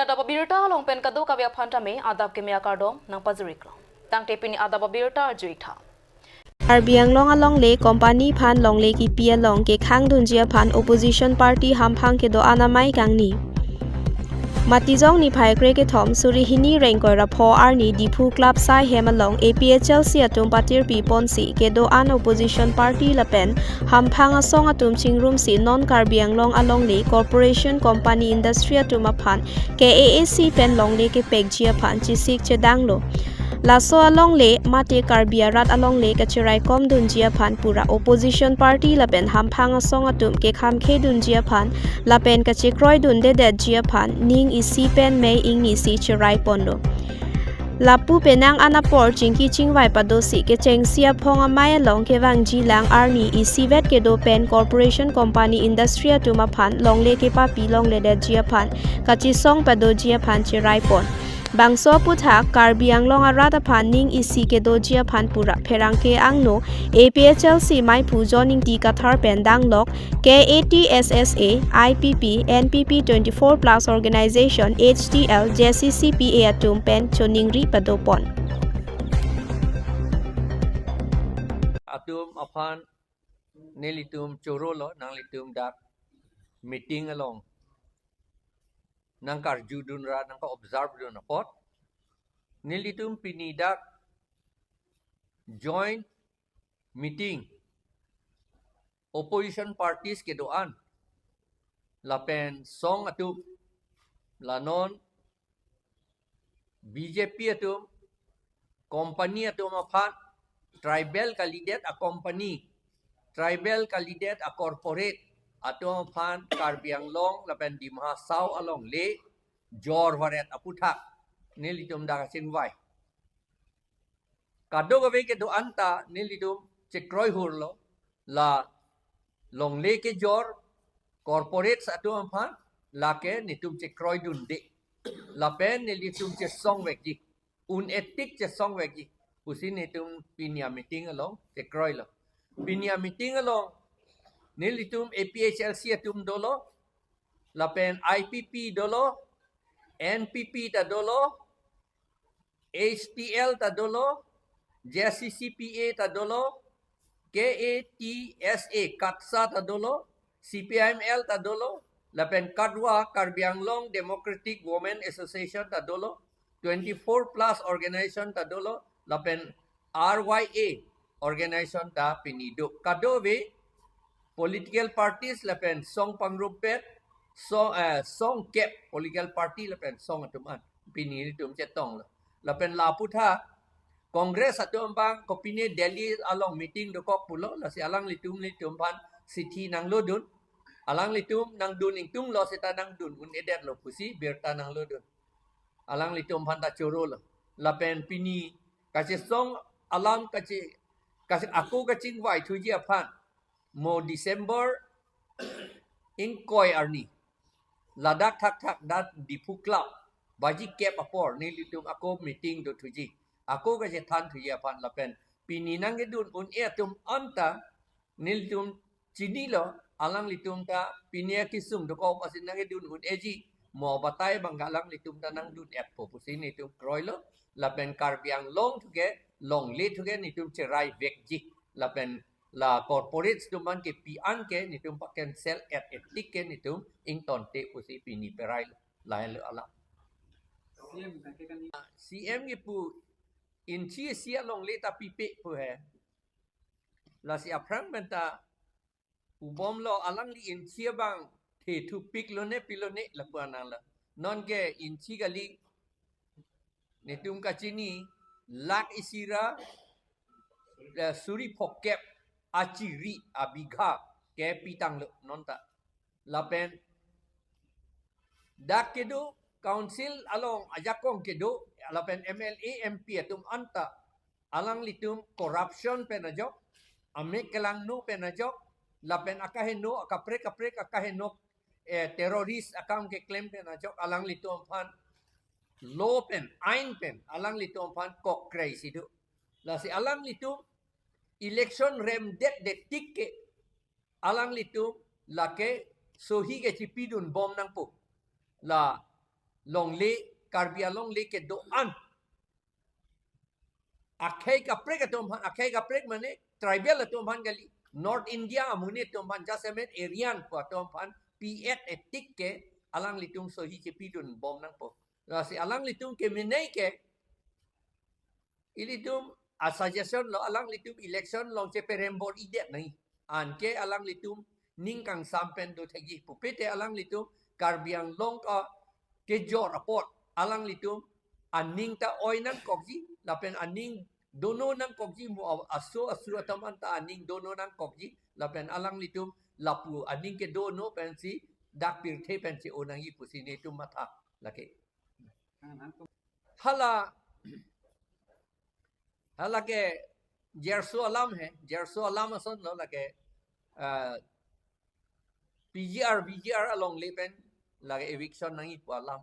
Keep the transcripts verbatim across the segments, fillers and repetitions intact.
Adap abirta along pen kadokave aphan tame adap keme akardom nangpajiriklo. Tangte pini adap abirta arjuitha. Karbi Anglong alongle company aphan longle kipi along kekhangdunji aphan opposition party hamphang kedo-an amei kangni. Matijong niphai krekethom suri hini ingkoi ra pho arni Diphu Club Saihem along A P H L C atum patirpi ponsi kedo-an opposition party lapen hamphang asong atum chingrumsi non Karbi Anglong alongle corporation, company, industry atum aphan K A A C pen longle kepekji aphan chesik chedanglo. Laso alongle mate Karbi arat alongle kacheraikomdunji aphan pura opposition party lapen hamphang asong atum kekhamkhedunji aphan lapen kachekroidundedetji aphan ning isi pen mei ingnisi cheraiponlo. Lapu penang an apor chingki chingvai padosi kechengsi aphong amei along kevangji lang arni isivet kedo pen corporation, company, industry atum aphan longle kepapi longledetji aphan kachesong padoji aphan cheraipon. Bangso aputhak Karbi Anglong arat aphan ning isi kedoji aphan pura pherangke angno A P H L C meiphu John Ingti Kathar pen danglok K A T S S A, I P P, N P P, twenty-four plus organization, H T L, J C C P A atum pen choningri padopon. Atum aphan nelitum chorolo, nanglitum dak meeting along nangkarjudun ra nangka-observe dun apot, nelitum pini dak joint meeting opposition parties kedo-an lapen song atum, la non B J P atum, company atum aphan, tribal kalidet a-company, tribal kalidet a-corporate atum aphan Karbi Anglong lapen Dima Hasao alongle jor varet aputhak nelitum dak kachingvai. Kadokave kedo-an ta nelitum chekroi hurlo, la longle kejor corporates atum aphan lake netum chekroidunde. Lapen nelitum chesongvekji, un-etik chesongvekji pusi netum pini a-meeting along chekroilo. Pini a-meeting along nelitum A P H L C atum dolo, lapen I P P dolo, N P P ta dolo, H T L ta dolo, J C C P A ta dolo, K A T S A, KATSA ta dolo, C P I M L ta dolo, lapen KADWA, Karbi Anglong Democratic Women Association ta dolo, twenty-four plus organization ta dolo, lapen R Y A organization ta pini do. Kadokave political parties lapen song pangrumpet, song, eh, songkep political party lapen song atum an pini nelitum chetonglo. Lapen la aputhak Congress atum abang kopine Delhi along meeting dokok pulo, lasi alanglitum nelitum aphan sithi nanglodun. Alanglitum nangdun ingtunglo seta nangdun un-edetlo pusi birta nanglodun. Alanglitum aphan ta chorolo. Lapen pini kachesong alam kache, kache ako kachingvaithuji aphan mo December ingkoi arni ladak thakthak dak Diphu Club baji kep apor nelitum ako meeting dothuji, ako kachethanthuji aphan lapen pini nangkedun un-e atum anta nelitum chinilo, alanglitum ta pini akesung dokok asin nangkedun un-eji, mo batai abang alanglitum ta nangdun-etpo pusi nelitum kroilo, lapen Karbi Anglong thuke, longle thuke nelitum cheraivekji, lapen la corporates atum an ke pi an ke nelitum pa-cancel-et etik ke nelitum ingtonte pusi pini perailo, lahelo alam. C M kipu inchi isi alongle ta pipe pu he. Lasi aphrang penta ubomlo alangli inchi abang thethupiklo ne pilo ne lapu ananglo. Nonke inchi kali netum kachini lakh isi ra, eh, suri phokep achiri abigha ke pitanglo nonta. Lapen dak kedo council along ajakong kedo lapen M L A M P atum anta alanglitum corruption pen ajok, amek kelangno pen ajok, lapen akaheno, akaprek kaprek akaheno, eh, terrorist akam keklem pen ajok, alanglitum aphan law pen, ain pen, alanglitum aphan kokkre isi do. Lasi alanglitum election remdetdet tik ke, alanglitum lake sohi kechipidunbom nangpo. La longle, Karbi alongle kedo-an akhei kaprek atum aphan, akhei kaprek mane tribal atum aphan kali, North India amonit atum aphan, jasemet Aryan pu atum aphan pi-et etik ke alanglitum sohi chepidun bom nangpo. Lasi alanglitum kemenei ke ilitum a suggestion lo, alanglitum election along cheperembor-idet nangji. Anke alanglitum ning kangsam pen do thekji. Pupe te alanglitum Karbi Anglong ka kejor apot alanglitum aning ta oi nangkokji, lapen aning dono nangkokji, mo a-, aso asu atum anta aning dono nangkokji, lapen alanglitum lapu aning kedono pensi dak pirthe pen che-o nangji pusi netum matha lake. Hala, hala ke Jerso alam he, Jerso alam ason lo lake, ah, P G R, V G R alongle pen lake eviction nangji pu alam.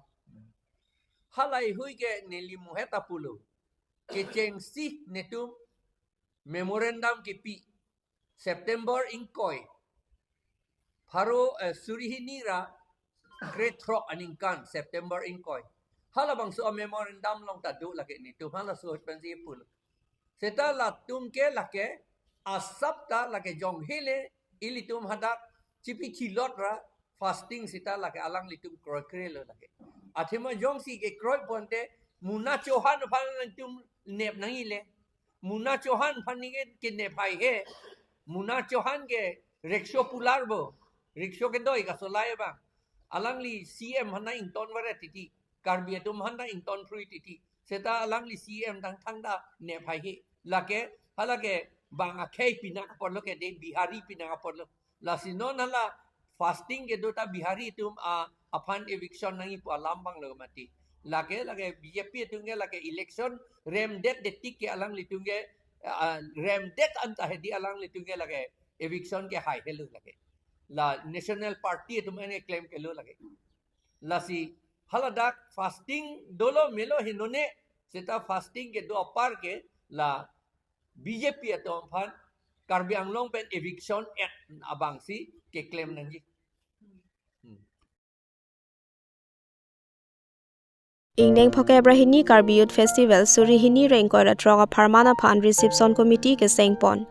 Hala ihui ke neli muhet apulo. Kechengsi netum memorandum kepi September ingkoi, pharo, eh, suri hini ra krethrok aningkan September ingkoi. Halabangso a memorandum along ta do lake netum halaso pensi pulo. Seta latum ke lake asap ta lake jong hele ilitum hadak chipi chilot ra fasting seta lake alanglitum kroikre lo lake. Athema jongsi kekroi ponte Muna Chauhan aphan alanglitum nep nangji le. Muna Chauhan aphan ni ke, kenep haihe. Muna Chauhan ke rickshaw pular bo. Rickshaw kedoi kasolai abang. Alangli C M aphan ta ington varet titi. Karbi atum aphan ta ington phrui titi. Seta alangli C M tangthang ta nep haihe. Lake, halake bang akhei pinang apotlo ke de Bihari pinang apotlo. Lasi non hala fasting kedo ta Bihari atum a, aphan eviction nangji pu alam abang lo mati. Lake, lake B J P atum ke lake election remdet detik ke alanglitum ke, ah, remdet anta hedi alanglitum ke lake eviction ke haihelo lake. La National Party atum ene claim kelo lake. Lasi haladak fasting dolo melo hinone seta fasting kedo apar ke la B J P atum aphan Karbi Anglong pen eviction act abangsi keklem nangji. Hmm. Ingdeng phokep ra hini Karbi Youth Festival suri hini ra ingkoi ra throk apharman aphan Reception Committee kesengpon.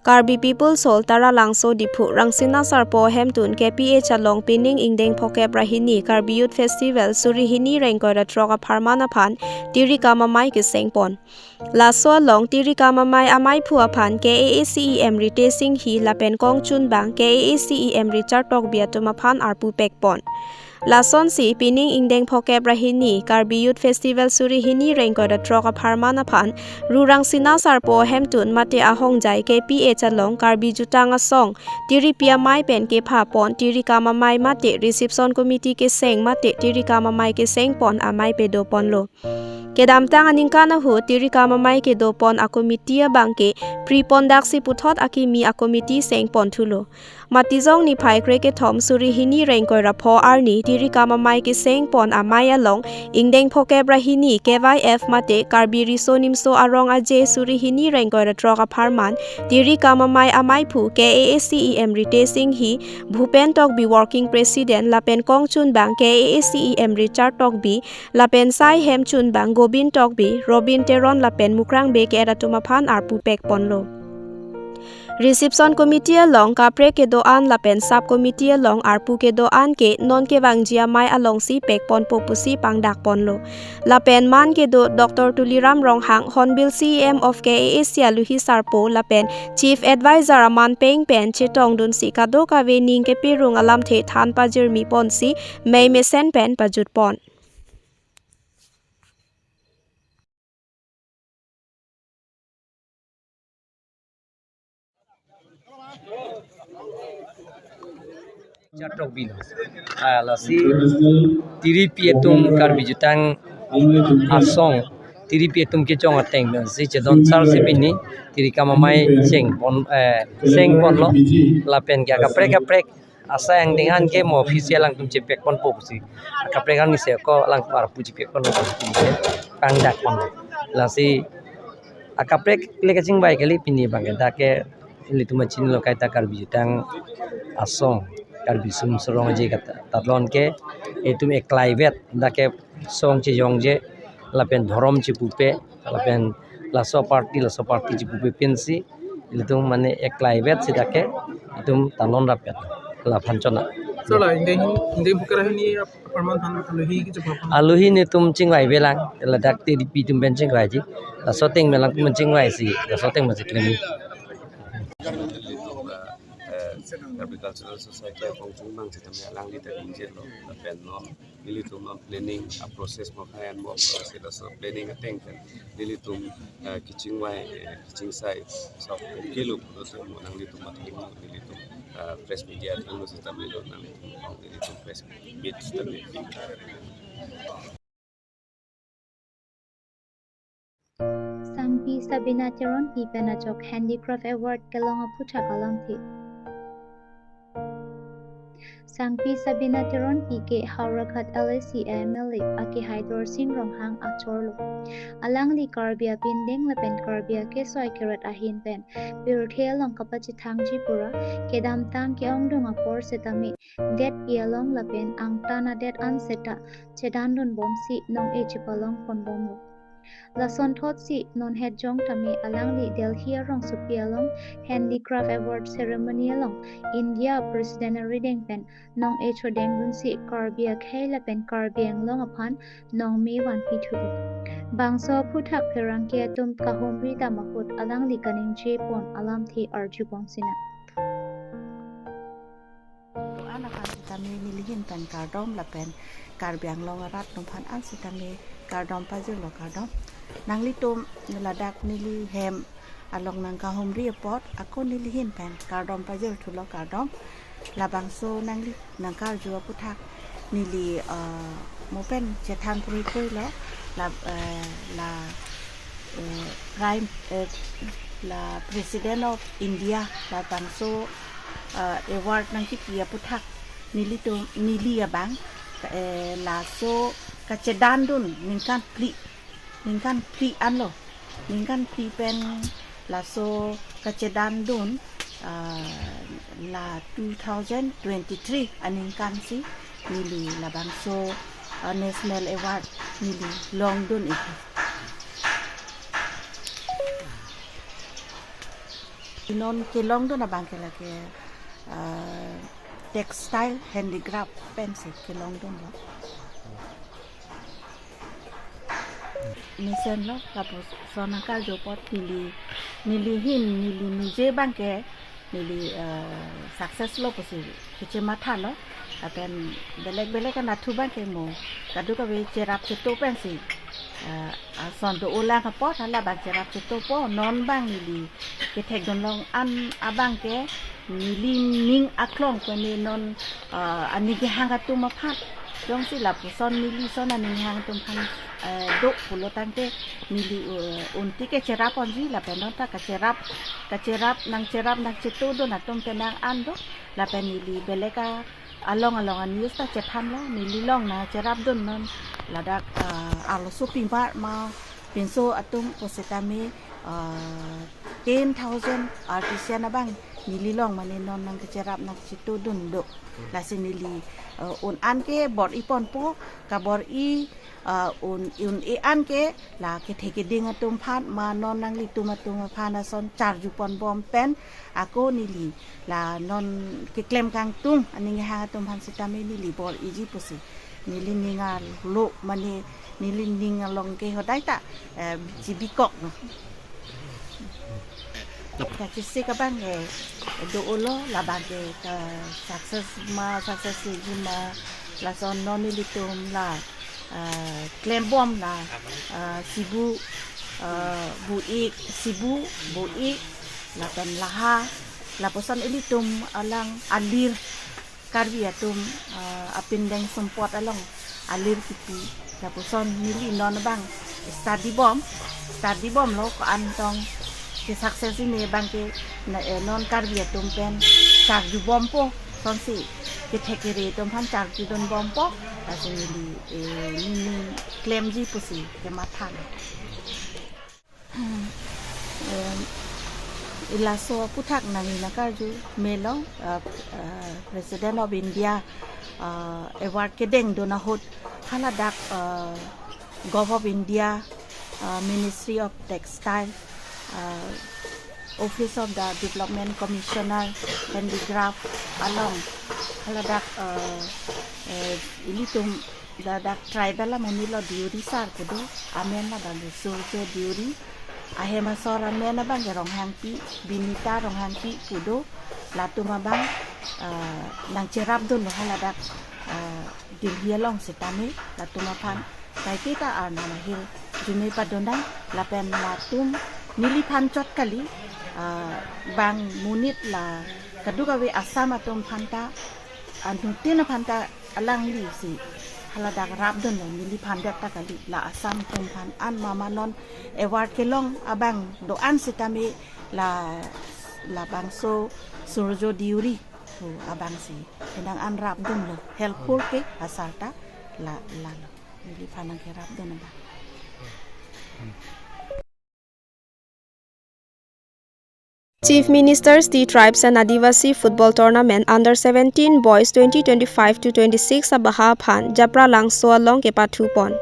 Karbi People's Hall Taralangso Diphu Rangsina Sarpo Hemtun K P H along pining ingdeng phokep ra hini Karbi Youth Festival suri hini ra ingkoi ra throk apharman aphan Tirikam Amei kesengpon. Laso along Tirikam Amei amaiphu aphan K A A C E M Ritesh Enghi lapen kongchunbang K A A C E M Richard Tokbi atum aphan arpu pekpon. Lasonsi pining ingdeng phokep ra hini Karbi Youth Festival suri hini ra ingkoi ra throk apharman aphan Ru Rangsina Sarpo Hemtun mate ahongjai K P H along Karbi Jutang Asong Tiripi Amei pen kephapon Tirikam Amei mate Reception Committee keseng mate Tirikam Amei kesengpon amei pedoponlo. Kedamtang aningkan ahut Tirikam Amei kedopon a-committee abangke pripon daksi puthot akimi a-committee sengpon thulo. Matijong niphai krekethom suri hini ra ingkoi ra pho arni Tirikam Amei kesengpon amei along ingdeng phokep ra hini K Y F mate Karbi Riso Nimso Arong Aje suri hini ra ingkoi ra throk apharman Tirikam Amei amaiphu K A A C E M Ritesh Enghi, Bhupen Tokbi Working President lapen kongchunbang K A A C E M Richard Tokbi, lapen sai hemchunbang Gobin Tokbi, Robin Teron lapen Mukrang Bey ke-et atum aphan arpu pekponlo. Reception Committee along kaprek kedo-an lapen Sub Committee along arpu kedo-an ke non kevangji amei alongsi pekponpo pusi pangdakponlo. Lapen man kedo Doctor Tuliram Ronghang, Hornbill C E M of K A A C aluhi sarpo lapen Chief Advisor aman peng pen chetongdunsi kadokave ning kepirung alamthe than pajirmiponsi mei mesen pen pajutpon. Chatok bilo. Ah, lasi Tiripi atum Karbi Jutang Asong Tiripi atum kechong ateng si chedon sar si pini Tirikam Amei chengpon, eh, sengponlo lapen ke akaprek kaprek asai angdeng an ke mo official alangtum chepekponpo pusi. Akaprek an ni se ko alangtum arpu chepekponpo pusi pangdakponlo. Lasi akaprek le kachingvai kali pini abangke dak ke ilitum achinilo kaita Karbi Jutang Asong Karbi Sum Sorong Aje kata, talon ke itum eklaivet, dak ke song chejongje, lapen dhorom chepupe, lapen laso party, laso party chepupe pensi, ilitum mane eklaivet si dak ke itum talon rapet, laphan chona. Sir, la, ingdeng, ingdeng bukara hini ap-, aparman han alohi ke chepapon. Alohi netum chingvaivelang, ladak T D P atum pen chingvaiji, laso ateng melang pen chingvaisi, laso ateng masi klem. Eh, Karbi Cultural Society apong chungbang sitame alangli ta ingjirlo, lapen non nelitum non planning a-process mo khayan mo process, laso planning ateng pen nelitum, eh, kachingvai, eh, kachingsai sok kilo pulote mo nanglitum athengno nelitum, eh, press media athengno sitame lo nanglitum, nanglitum press meet sitame. Sangpi Sabina Teronpi pen ajok Handicraft Award kelong aphuthak alamthe. Sangpi Sabina Teronpi ke Howraghat L A C M L A akehai Dorsing Ronghang achorlo. Alangli Karbi apindeng lapen Karbi akeso akeret ahin pen pirthe along kapachethangji pura kedamtang ke-ongdung apor setame detpi along lapen angtan adet an seta chedandun bomsi nong-e chepalong ponbomlo. Lasonthotsi non hetjong tame alangli Delhi arongsopi along Handicraft Award Ceremony along India President arideng pen nong-e chodengdunsi Karbi akhei lapen Karbi Anglong aphan nongme vanpi thulo. Bangso aphuthak pherangke atum kahumri dam ahut alangli kaningje pon alamthe arjubom sinang. An aphan sitame nelihin pen kardom lapen Karbi Anglong arat atum aphan an sitame kardom pajirlo, kardom. Nanglitum ladak neli hem along nangkahumri apot ako nelihin pen kardom pajir thulo, kardom. Labangso nangli nangkarju aphuthak neli, eh, mo pen chethan puri puri lo la, eh, la, eh, Prime, eh, la President of India labangso, eh, award nangkipi aphuthak nelitum, neli abang, eh, laso kachedandun ningkan phli, ningkan phli anlo, ningkan phli pen laso kachedandun, ah, la two thousand twenty-three aningkan si neli labangso, ah, National Award neli longdun ikhi. Non kelongdun abang ke lake, ah, textile handicraft pensi kelongdunlo. Mesenlo, lapuson nangkarju apot neli, nelihin, neli nije abang ke, neli, eh, success lo pusi kachemathalo. Lapen belek belek anatthu abang ke mo kadokave cherap cheto pensi, eh, ason do-olang apot hala abang cherap chetopo, non abang neli kethekdun long an abang ke neli ning aklong pen non, ah, aning kehang atum aphan. Jongsi lapuson neli son aning kehang atum aphan, eh, do pulo tangte neli, eh, unti ke cherap onji lapen non ta kacherap, kacherap nangcherap nangchetodun atum penang an do. Lapen neli belek along along a-news ta chethanlo, neli long nangcherapdun non ladak, ah, arloso pimar ma pinso atum pusitame, ah, ten thousand artisan abang neli long mane non nangkacherap nangchetodun do. Lasi neli, eh, un an ke bor-i ponpo, kabor-i, eh, un, un-e an ke la kethe keding atum aphan ma non nanglitum atum aphan ason charju ponbom pen ako neli la non keklem kangtung aning kehang atum aphan sitame neli bor-iji pusi neli ning arlo mane neli ning along ke hodai ta, eh, chibikoklo. Kachesik abang ke do-olo, labang ke ka-success ma, success-iji ma, lason non nelitum la, eh, klembom la, eh, sibu, eh, bu-ik, sibu, bu-ik, lapen laha, lapuson ilitum alang alir Karbi atum, eh, apindeng sumpot along alir kipi, lapuson neli non abang study bom, study bomlo ko-an tong ke-success-ji ne abang ke na, eh, non Karbi atum pen charju bompo, sonsi kethe kere atum aphan charjudun bompo, lasi neli, eh, neli klemji pusi kematha. Hmm. Em, Laso aphuthak nangli nangkarju melo, uh, uh, President of India, uh, award kedengdun ahut haladak, uh, Govt of India, uh, Ministry of Textile, uh, Office of the Development Commissioner, Handicraft along haladak, uh, uh, ilitum ladak tribal amonit lo Deuri sar kedo, amen labang ke Surjo Deuri, ahem asor amen abang ke Ronghangpi, Binita Ronghangpi kedo, latum abang, ah, nangcherapdunlo haladak, ah, Delhi along setame, latum aphan kaike ta arnam ahirjume padonang, lapen latum neliphan chot kali, ah, bang monit la kadokave Assam atum aphanta, anuttin aphanta alanglisi haladak rapdunlo, neliphan det ta kali, la Assam atum aphan an mama non award kelong abang do-an setame la, labangso Surjo Deuri, oh, abangsi kedang an rapdunlo, helpful ke asar ta la, lalo, neliphan nangkerapdun abang. Chief Minister's Tea Tribes and Adivasi Football Tournament Under seventeen Boys twenty twenty-five to twenty-six abaha aphan Japra Langso along kepathu pon.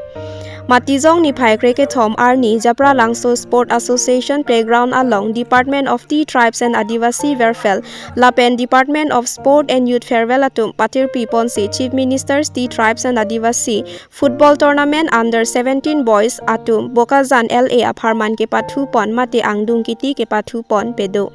Matijong niphai krekethom arni Japra Langso Sport Association Playground along Department of Tea Tribes and Adivasi Welfare lapen Department of Sport and Youth Fairwell atum patirpi ponsi Chief Minister's Tea Tribes and Adivasi Football Tournament Under seventeen Boys atum Bokajan L A apharman kepathu pon mate angdung kiti kepathu pon pedo.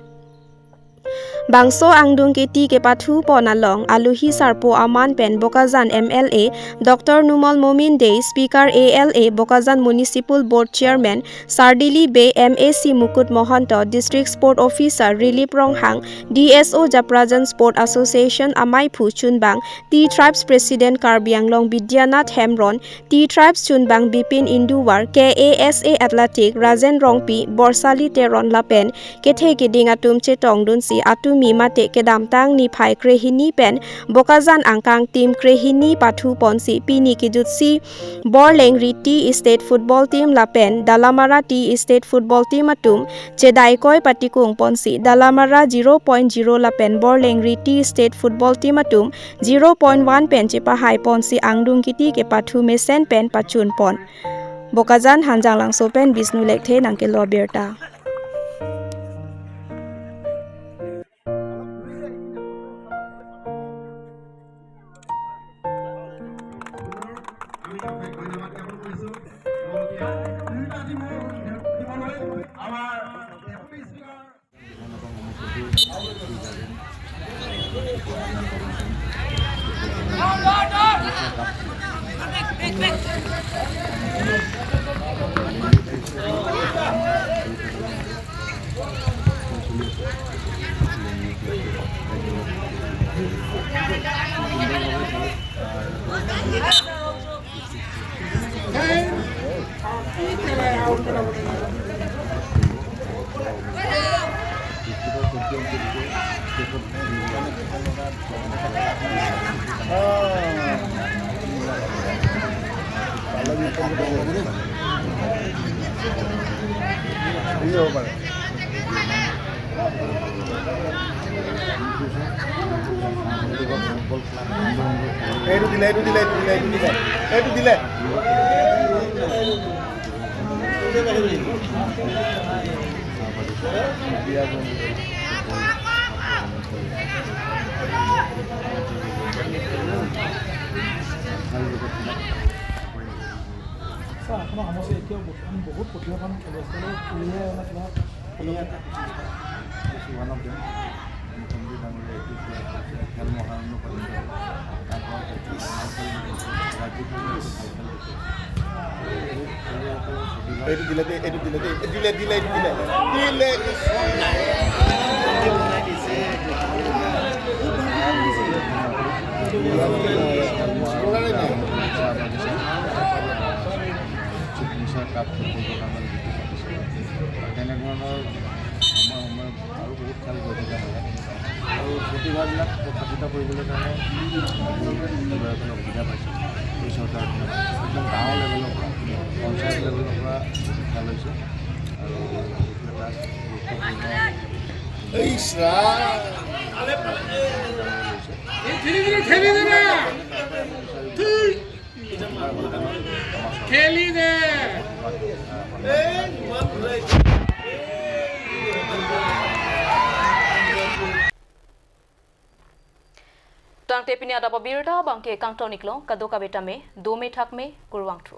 Bangso angdung kiti kepathu pon along aluhi sarpo aman pen Bokajan M L A Doctor Numal Momin Dey, Speaker A L A, Bokajan Municipal Board Chairman Sardili Bey, M A C Mukut Mohanto, District Sport Officer Rilip Ronghang, D S O Japrajan Sport Association amaiphu chunbang Tea Tribes President Karbi Anglong Bidyanath Hemron, Tea Tribes chunbang Bipin Induwar, K A S A Athletic Rajen Rongpi, Borsali Teron lapen kethe keding atum chetongdunsi atumi mate kedamtang niphai krehini pen Bokajan angkang team krehini pathu ponsi pini kejutsi Borlengri Tea Estate Football Team lapen Dalamara Tea Estate Football Team atum chedaikoi patikung ponsi Dalamara zero point zero lapen Borlengri Tea Estate Football Team atum zero point one pen chepahai ponsi angdung kiti kepathu mesen pen pachun pon. Bokajan Hanjanglangso pen Bishnu Lekthe nangkelo abirta. এইটো দিলে, এইটো দিলে, এইটো দিলে, এইটো দিলে, এইটো দিলে। ছাৰ, আপোনাৰ সমষ্টি এতিয়াও বহুত, বহুত প্ৰতিভাৱান খেলুৱৈ আছে। উলিয়াই অনা কিবা খেলুৱৈ এটা? This is one of them. মুখ্যমন্ত্ৰী ডাঙৰীয়া এইটো খেল মহাৰণো পাতিছে। তাৰ পৰা ৰাজ্যিক খেলুৱৈ ভাল খেল দিছে। এইটো দিলে দেই, এইটো দিলে দেই, দিলে, দিলে, এইটো দিলে। দিলে, chief minister cup football tournament জিকি পাতিছে। তেনেধৰণৰ সময় সময় আৰু বহুত খেল গৈ থাকে মানে। আৰু প্ৰতিভাবিলাক প্ৰকাশিত কৰিবলৈ কাৰণে খেলুৱৈসকলে সুবিধা পাইছে। এই চৰকাৰখনে একদম গাঁৱৰ লেভেলৰ পৰা, পঞ্চায়ত লেভেলৰ পৰা খেল হৈছে। আৰু এইটো এটা গুৰুত্বপূৰ্ণ Isra. Theli de, theli de na. Theli de. Tangte pini adap abirta abangke kangton iklo, kadokave tame dome thakme, kurvangthu.